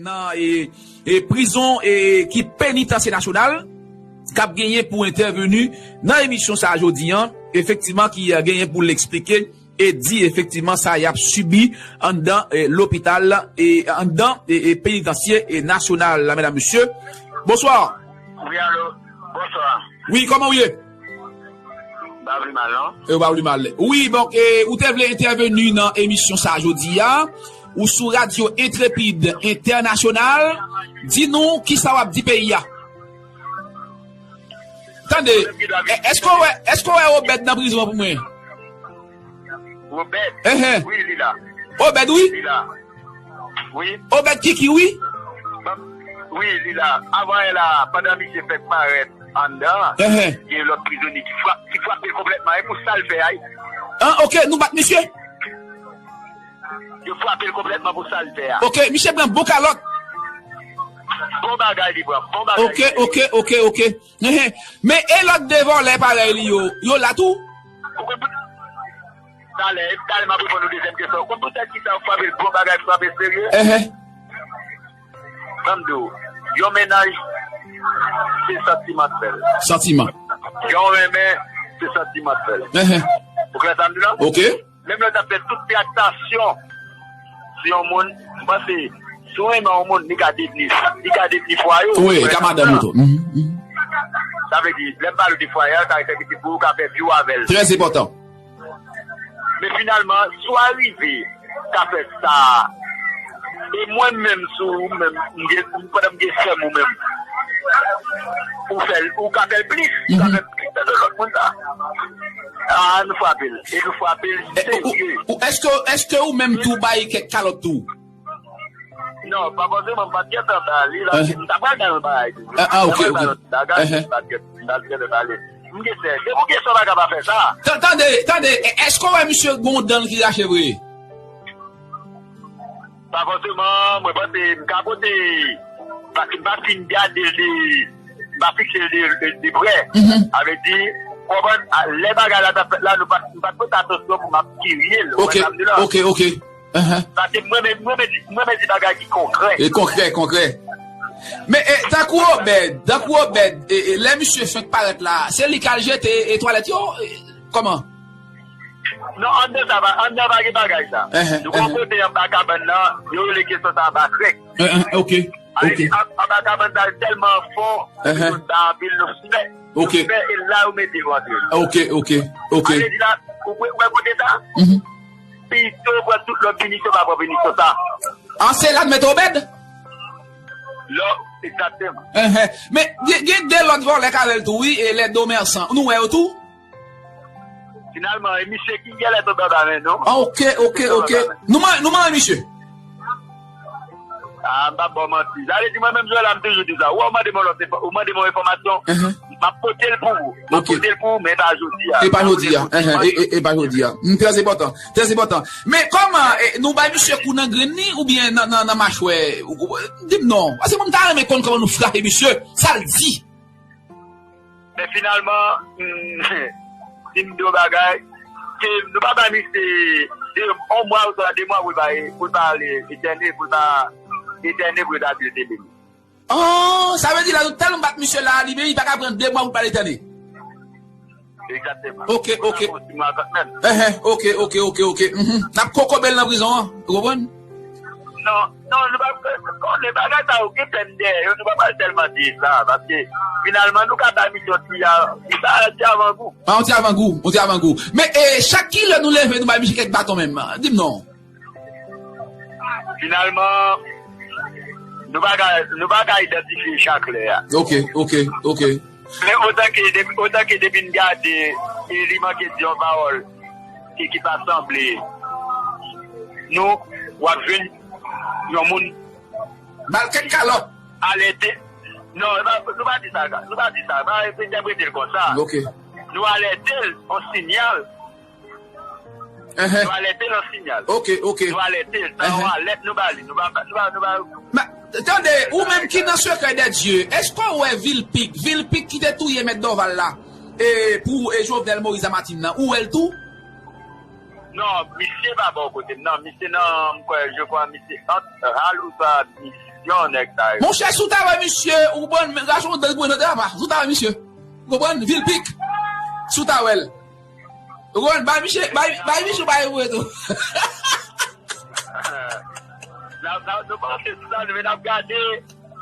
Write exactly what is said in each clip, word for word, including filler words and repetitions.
Nan e, e prizon e ki penitansye nasyonal k ap genyen pou entèveni nan emisyon sa a jodi a, efektivman ki a genyen pou l eksplike e di efektivman sa y ap sibi anndan e lopital e anndan e, e penitansye e nasyonal la, medam, mesye. Bonswa. Wi, alo. Bonswa. Wi, kòman w ye? M pa vle mal, non. E w pa vle mal. Wi, donk, e, ou te vle entèveni nan emisyon sa a jodi a. Ou sou radyo Entrepid Entènasyonal. Di nou kisa w ap di peyi a. Tande, e, èske w wè, èske w wè Obed nan prizon an pou mwen? Obed? Enhen. Wi, li la. Obed, wi? Li la. Wi. Obed Kiki, wi? Wi, li la. Avan yè la, pandan misye fèk parèt anndan an, enhen, gen lòt prizonye ki frap-, ki frape l konplètman. E pou sa l fè a, wi. An, ok, nou bat misye? Yo frape l konplètman pou sa l fè a. Ok, misye pran bon kalòt. Bon bagay li pran, bon bagay. Ok, ok, ok, ok. Enhen. Men e lòt de vòlè parèy li yo, yo la tou? Ou konprann? Talè, talè m ap reponn ou dezyèm kesyon. Ou konn poutèt kisa yo frape l, bon bagay, frape serye? Enhen. Ban m di w, yon mennaj, se santiman k fè l. Santiman. Yon renmen, se santiman k fè l. Enhen. Ou klè sa m di la? Ok. Menm lè w t ap fè tout traktasyon sou yon moun, m panse, si w renmen yon moun, li ka devni, li ka devni fwaye w. Wi, li ka madanm ou tou. Mhm, mhm. Sa vle di, lè m pale w de fwaye a, sa vle di pou ou ka fè vi w avè l. Trè enpòtan. Men finalman, si w arive ka fè sa, e mwen menm, si w menm, m gen, pandan m gen sè m ou menm, ou fè l, ou ka fè l plis, ou ka fè l plis pase lòt moun sa. A, nou frape l. E nou frape l serye. Ou, ou, èske, èske ou menm tou bay kèk kalòt tou? Non, pa fòseman, m pa t gentan ba li la. M ta pral bay yon bagay tou. Ah, ah, ok, ok. M ta pral bay yon bagay, m pa t gentan, m ta gentan ba li. M gen sè. Depi w gen sè, w pa ka pa fè sa. Tan-, tande, tande, e, èske w wè misye gen yon dan l ki rache vre? Pa fòseman, mwen panse m ka pote, paske m pa fin gade l de, m pa fikse l de, de, de prè. Mhm. Sa vle di, w konprann, a, lè bagay la t ap fèt la, nou pa, m pa t pote atansyon pou m ap kirye l, ou konprann sa m di la? Ok, ok, ok. Paske mwen menm, mwen menm di, mwen menm di bagay ki konkrè. E konkrè, konkrè. Men, e, tankou Obed, tankou Obed, e, e, lè misye fenk parèt la, se li k al jete, e, twalèt yo, e, kòman? Non, anndan sa pa, anndan pa gen bagay sa. Nou gon kote anba kabann nan, yo rele kesyon sa anba krèk. Ok, ok. Anba kabann sa tèlman fon, nou ba anpil, nou fè, nou fè, e la yo mete yo antre. Ok, ok, ok. Sa vle di la, ou wè kote sa? Pito pran tout lòt pinisyon, pa pran pinisyon sa. An se la n mete Obed? Lò, egzakteman. Men, gen, gen de lòt vòlè k avè l tou, wi, e lè Domersan. Nou wè yo tou? Finalman, e misye ki genlè tonbe anba men nou. Ah, ok, ok, ok. Nou man-, nou manyen misye. Ah, m p ap ba w manti. Sa vle di, mwen menm, Joel, m toujou di sa. Ou wè, ou mande m yon lòt enfò-, ou mande m yon enfòmasyon, m ap pote l pou ou. M ap pote l pou ou, men e pa jodi a. E pa jodi a. E, e, e pa jodi a. Hmm, trè enpòtan. Trè enpòtan. Men kòman, e, nou bay misye kou nan grenn li oubyen nan, nan, nan machwè? Ou, ou, di m non. Paske mwen, m ta renmen konn kòman nou frape misye. Sa l di? Men finalman, hmm, si m di yon bagay, se, nou pa bay misye de, yon mwa oswa de mwa pou l pa, pou l pa ale etène, pou l pa etène pou yo ta di l te beni. Oh, sa vle di la, nou tèlman bat misye la, li menm, li pa ka pran de mwa pou l pa al etène. Egzakteman. Ok, ok. Enhen, ok, ok, ok, ok. Mhm. N ap kokobe l nan prizon an, ou konprann? Non, non, nou pa konnen bagay sa yo gen pèn dèyè yo, nou pa pral tèlman di sa, paske finalman nou ka bay misyon ti a, ti a, ti avangou. Ah, yon ti avangou, yon ti avangou. Men, e, chak kilè nou leve, nou bay misye kèk baton menm. Di m non. Finalman, nou pa ka, nou pa ka idantifye chak lè a. Ok, ok, ok. Men otan ke depi, otan ke depi n gade, e li manke di yon pawòl ki, ki pa sanble nou, w ap jwenn yon moun. Ba l kèk kalòt. Alète. Non, nou pa, nou pa di sa, nou pa di sa. Pa entèprete l konsa. Ok. Nou alète l, yon siyal. Enhen. Nou alète l, yon siyal. Ok, ok. Nou alète l, sa yon alèt nou ba li. Nou pa, nou pa, nou pa. Men, tande, ou menm ki nan sekrè dè Dye, èske w wè Vilpik, Vilpik ki te touye mèt Dòval la, e pou, e Jovenel Moïse a matin nan, ou wè l tou? Non, misye pa bò kote m. Non, misye nan, m kwè, je crois, misye ant Hal ou sa misyon nèg sa yo. Monchè, si w ta wè misye, ou konprann, men gason de grenn nan te apa. Si w ta wè misye, ou konprann, Vilpik, si w ta wè l. Ou konprann, bay misye, bay, bay misye, bay ou tou. N ap, n ap, nou panse sou sa, nou, men n ap gade,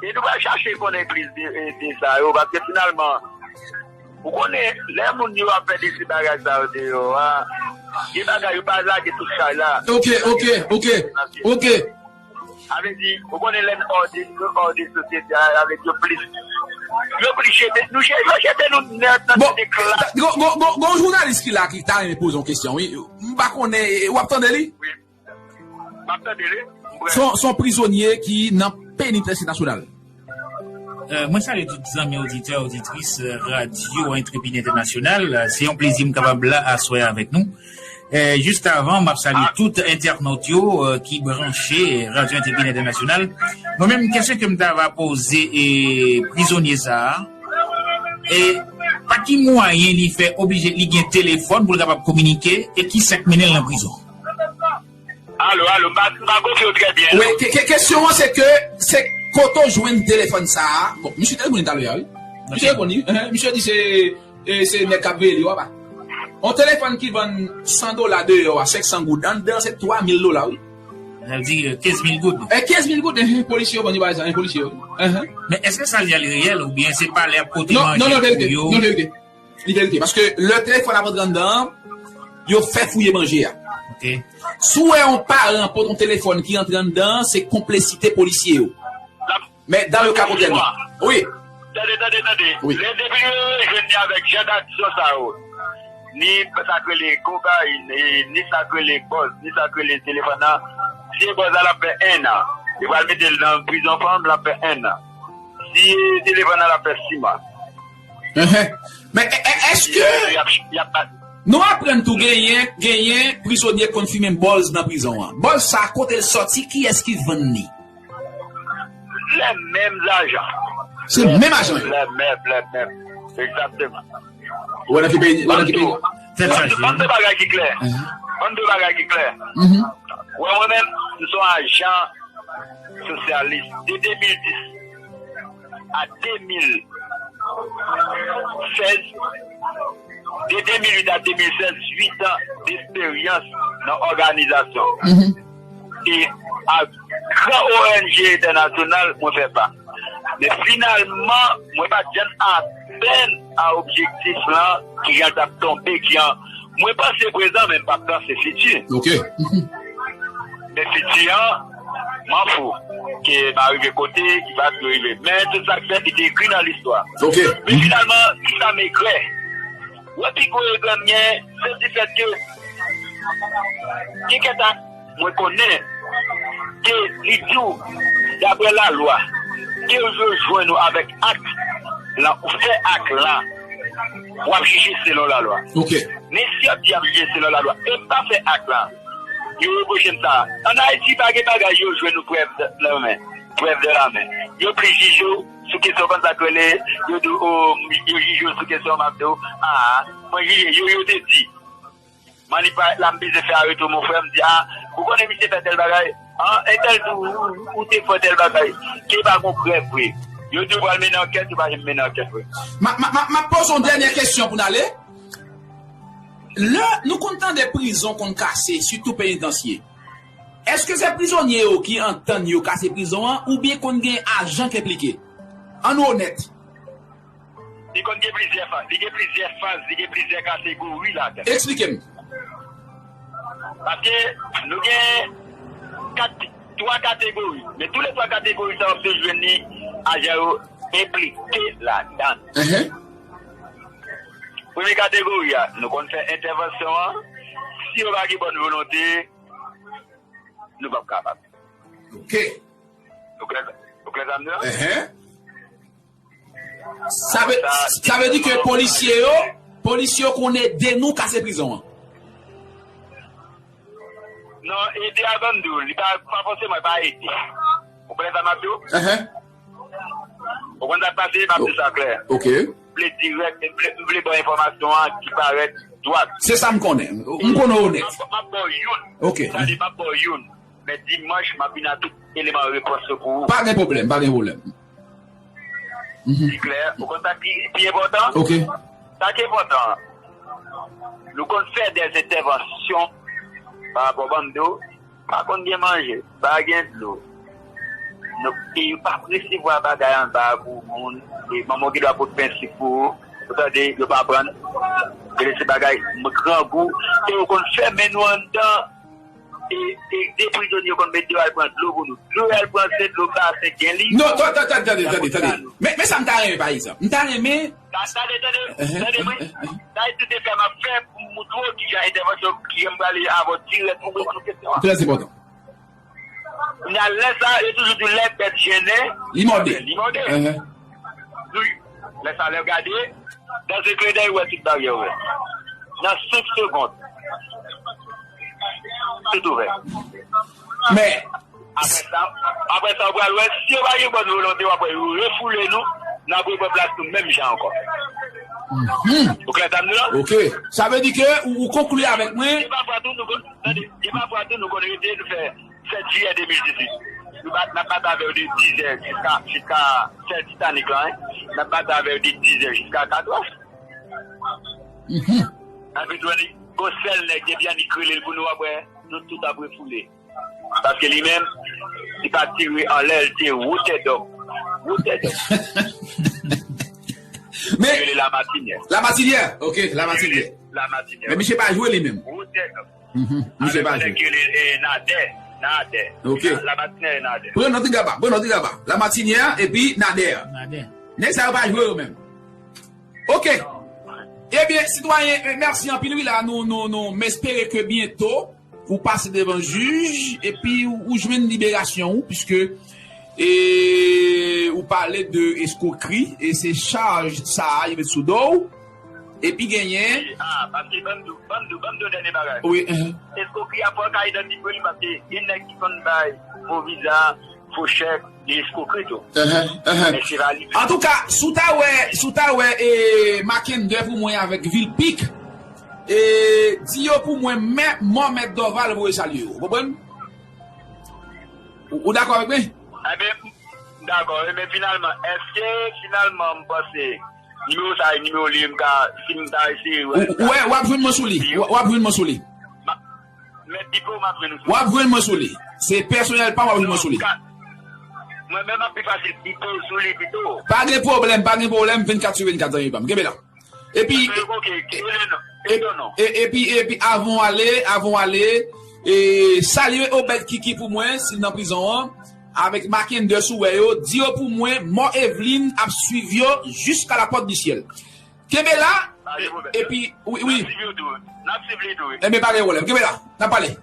e nou pral chache konnen plis de, de sa yo, paske finalman, ou konnen, lè moun yo ap fè de ti bagay sa yo deyò a, gen bagay yo pa lage tout chay la. Ok, ok, ok, ok. Sa vle di, ou konnen lè n hors de, nou hors de sosyete a, sa vle di yo plis, yo plis jete, nou je-, yo jete nou nèt nan bon, tete klas. Gon, gon, gon, gon jounalis ki la ki ta renmen poze yon kesyon, wi. M pa konnen, w ap tande li? Wi. M ap tande li. M prè. Se yon, se yon prizonye ki nan penitansye nasyonal. Euh, mwen salye tout zanmi oditè, oditris, euh, Radyo Entrepid Entènasyonal. Euh, se yon plezi m kapab la aswè avèk nou. Euh, jis avan, m ap salye tout entènot yo, euh, ki branche Radyo Entrepid Entènasyonal. Mwen menm, kesyon ke m ta va poze, e, prizonye sa a, e pa ki mwayen li fè oblije, li gen telefòn pou l kapab kominike, e ki sa k mennen l nan prizon? Alo, alo, m pa, m pa konprann w trè byen, non. Wi, ke-, ke-, kesyon an se ke, se kote w jwenn telefòn sa a. Bon, misye te reponn talè a, wi. Misye reponn, wi. Enhen, misye di se, e, se nèg k ap veye li, w pa. On telefòn ki vann san dola deyò a, senk san goud. Anndan se twa mil dola, wi. Sa vle di, e, kenz mil goud. E, kenz mil goud, enhen, polisye yo vann li, pa egzanp, enhen, polisye yo. Enhen. Men èske sa li al reyèl oubyen se palè ap pote manje pou yo? Non, non, verite. Non, verite. Li verite. Paske lè telefòn ap antre anndan an, yo fè fouye manje a. Ok. Si w wè yon paran pote yon telefòn ki rantre anndan an, se konplisite polisye yo. Men dans le cas contraire, non. Wi. Tande, tande, tande. Wi. Lè depi yo jwenn li avèk jan d'aksyon sa yo, ni sa k rele kokayin, e ni sa k rele bòz, ni sa k rele telefòn nan, si e bòz la, l ap fè en an. Yo pral mete l nan prizon fanm, l ap fè en an. Si telefòn nan, l ap fè sis mwa. Enhen. Men, e, e, èske nou aprann tou genyen, genyen prizonye k konn fimen bòz nan prizon an? Bòz sa, kote l sòti, kiyès ki vann li? Les mêmes agents. Se menm ajan yo. Les mêmes, les mêmes. Exactement. Ou wè nan ki peyi, ou wè nan ki peyi? Tèt chaje. Ban m de bagay ki klè. Ban m de bagay ki klè. Ou wè mwen menm, m se yon ajan sosyalis de de mil dis a de mil sèz, de de mil uit a de mil sèz, uit an d'eksperyans nan òganizasyon. E ak gran O N G entènasyonal, mwen fè pa. Men finalman, mwen pa t janm atenn a objektif lan, ki jan l t ap tonbe, ki jan, mwen panse prezan, men m p ap panse fiti. Ok. Men fiti an, m an fou. Ke m a rive kote, ki pa dwe rive. Men tout sa k fèt, li te ekri nan listwa. Ok. Men finalman, ki sa m regrè? Wè pi gwo regrè m gen, se di fèt ke, gen kèk ak mwen konnen ke li di w, daprè lalwa, ke yo jwenn ou avèk ak lan, ou fè ak lan, w ap jije selon lalwa. Ok. Men si y ap di y ap jije selon lalwa, e m pa fè ak lan, yo repwoche m sa. Ann Ayiti, pa gen bagay yo jwenn ou prèv de la men, prèv de la men. Yo plis jije w sou kesyon konn sa k rele, yo di w, o, yo jije w sou kesyon, m ap di w, a, mwen jije, yo, yo te di. Mannipa la m bezwen fè a retou, mon frè, m di, a, ou konnen misye fè tèl bagay? An, entèl di w, ou, ou te fè tèl bagay. Ke pa gon prèv vre. Yo di w pral mennen ankèt, yo pa janm mennen ankèt vre. M a, m a, m a, m ap poze yon dènye kesyon pou n ale. Lè nou konn tande prizon konn kase, sitou penitansye, èske se prizonye yo ki antann yo kase prizon an, oubyen konn gen ajan k enplike? Ann onèt. Li konn gen plizyè faz. Li gen plizyè faz, li gen plizyè kategori ladan. Eksplike m. Paske nou gen kat, twa kategori. Men tou le twa kategori sa yo, w ap toujou jwenn ni ajan yo enplike ladan. Enhen. Premye kategori a, nou konn fè entèvansyon an. Si yo pa gen bòn volonte, nou p ap kapab. Ok. Ou klè, ou klè sa m di la? Enhen. Sa vle, sa vle di ke polisye yo, polisye yo konn ede nou kase prizon an. Non, ede a ban m di w, li pa, pa fòseman, pa ede. Ou konprann sa m ap di w? Enhen. Ou konn sa k pase, m ap di sa klè. Ok. M vle dirèk, m vle, m vle ba w enfòmasyon an ki parèt dwat. Se sa m konnen. M konnen w onèt. M ap, m ap ba w youn. Ok. Tande, m ap ba w youn. Men dimanch, m ap vin ak tout eleman repons yo pou ou. Pa gen pwoblèm, pa gen pwoblèm. Mhm. Li klè. Ou konn sa ki pi enpòtan? Ok. Sa ki enpòtan, nou konn fè dè entèvansyon pa rapò ban m di w, pa konn gen manje, pa gen dlo. Nou, e yo pa resevwa bagay anba pou moun. E manman ki dwa pot pen sik pou ou. Ou tande, yo pa pran. Rele se bagay grangou. E yo konn fèmen nou anndan. E, e de prizonye yo konn mete yo al pran dlo pou nou. Dlo yo al pran se dlo basen gen li. Non, tande, tande, tande, tande, tande. Men, men sa m ta renmen, pa egzanp. M ta renmen. Ta-, tande, tande, tande, mwen. Sa e tout efè m ap fè pou m montre w kijan entèvansyon ki m prale avè w dirèk pou reponn kesyon an. Trè enpòtan. Kounye a, lè sa, yo toujou di lè bèt jennen, li mòde. Li mòde. Wi. Lè sa, lè w gade, nan se kledèy, ou wè tout baryè ouvè. Nan senk segonn, tout ouvè. Men, apre sa, apre sa, ou pral wè, si yo pa gen bòn volonte, w ap wè, yo refoule nou, n ap repran plas nou menm jan ankò. Mhm. Ou klè sa m di la? Ok. Sa vle di ke ou, ou konkli avèk mwen. Gen pafwa tou, nou konn, tande, gen pafwa tou, nou konn rete, nou fè sèt jiyè de mil dizuit. Nou bat, n ap bat avè w de dizè jiska, jiska sèl Titanik la, hein. N ap bat avè w de dizè jiska katòz. Mhm. N ap jwenn gon sèl nèg, depi annik rele l pou nou, w ap wè, nou tout ap refoule. Paske li menm, li pa tire anlè, li tire wotè dòk. Wotè dòk. Men, li rele Lamatinière. Lamatinière, ok, Lamatinière. Lamatinière. Men misye pa jwe li menm. Wotè dòk. Mhm. Misye pa jwe. Avèk yon nèg ki rele, eh, Nadè. Nadè. Ok. Lamatinière e Nadè. Pran nòt, Gaba, pran nòt, Gaba. Lamatinière epi Nadè. Nadè. Nèg sa yo pa jwe yo menm. Ok. Ebyen, sitwayen, eh, mèsi anpil, wi, la, nou, nou, nou, m espere ke byento, ou pase devan jij, epi ou, ou jwenn liberasyon ou, piske, e, ou pale de eskwokri, e se chaj sa a, yo met sou do w, epi genyen. Ah, paske ban m di w, ban m di w, ban m di w dènye bagay. Wi, uh-huh. Eskwokri a fò ka idantifye li, paske gen nèg ki konn bay fo viza, fo chèk, li eskwokri tou. Uh-huh, uh-huh. Men se pa li. Antouka, si w ta wè, si w ta wè, e, Mackendy pou mwen avèk Vilpique, e, di yo pou mwen, men, mò Mèt Dorval voye salye yo. Ou konprann? Ou, ou dakò avèk mwen? Enben, m dakò. Enben, finalman, èske, finalman, m panse, nimewo sa a, nimewo li, m ka, si m ta eseye, w, w, w ap jwenn mwen sou li. W, w ap jwenn mwen sou li. Ma-, men Pipo, m ap jwenn ou sou li. W ap jwenn mwen sou li. Se pèsonèl pa m, w ap jwenn mwen sou li. Non, ka-, mwen menm ap pi fasil Pipo sou li pito. Pa gen pwoblèm, pa gen pwoblèm, vennkat sou vennkat, zanmi pa m. Kenbe la. Epi, ok, ok, ok, non, e, non, non. E, epi, epi, avan w ale, avan w ale, e, salye Obed Kiki pou mwen, si l nan prizon an, avèk Mackendy sou wè yo, di yo pou mwen, mò Evelyn ap swiv yo jiska la pòt di syèl. Kenbe la, pa gen pwoblèm. Epi, wi, wi. N ap swiv yo tou. N ap swiv li tou, wi. Enben, pa gen pwoblèm. Kenbe la, n ap pale.